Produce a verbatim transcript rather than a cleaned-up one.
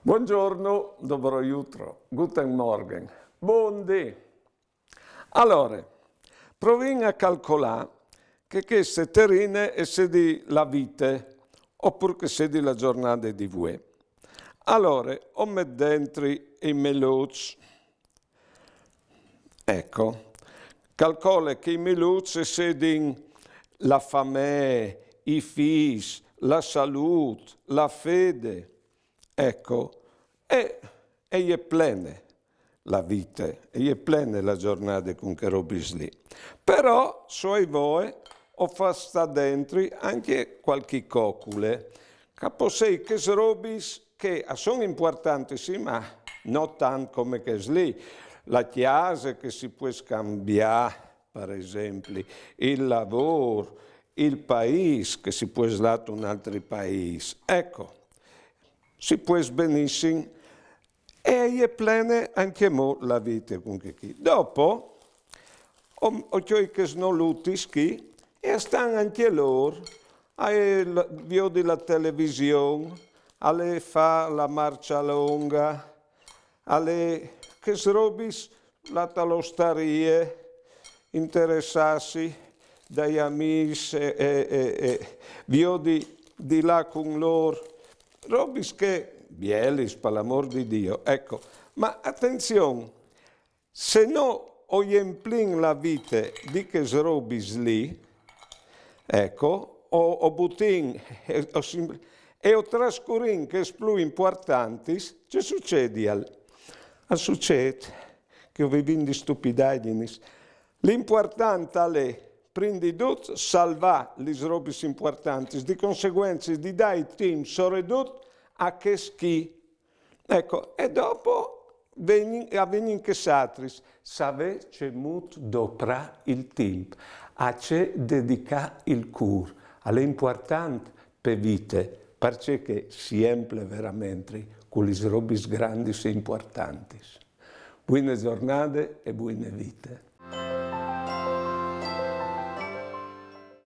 Buongiorno, dobro jutro, guten Morgen, bundì. Alore, provìn a calcolà che cheste terine e sedi la vite, opur che sedi la giornade di vuê. Alore, o met dentri i me lûçs. Eco, calcole che i me lûçs e sedin la famee, i fîs, la salût, la fede. Eco, e, e je plene la vite, e je plene la giornade cun chês robis li. Però, se o ai voie, o fâs stâ dentri ancje cualchi cocule, che a pos sei chês robis che a son impuartantis, sì, ma no tant come chês li. La cjase che si pues cambiâ, par esempli, il lavôr, il paîs che si pues lâ in un altri paîs. Eco, si pues benissim. E e je plene ancjemò la vite cun chê chi. Dopo, o, o cjoi chês nolutis chi, e a stan ancje lôr, a, eh, la, viodi la television, a lê, fâ la marcia longa, a lê chês robis, lâ ta l'ostarie, interessâsi dai amîs e, e, e, e viodi di lâ cun lôr, robis che, bielis, par l'amôr di Diu, eco, ma atenzion, se no o jemplìn la vite di chês robis li, eco, o, o butìn, e, o sim-, e o trascurìn chês plui impuartantis, ce sucedial? Al sucêt che o vivìn di stupidagjinis. L'impuartant al è, prin di dut, salvâ lis robis impuartantis, di conseguence di dâi timp soredut a chês chi. Eco, e dopo vegnin, a vegnin chês altris, savê cemût doprâ il timp, a ce dedicâ il cûr, al è impuartant pe vite, parcè che si jemple veramentri cu lis robis grandis e impuartantis. Buine zornade e buine vite.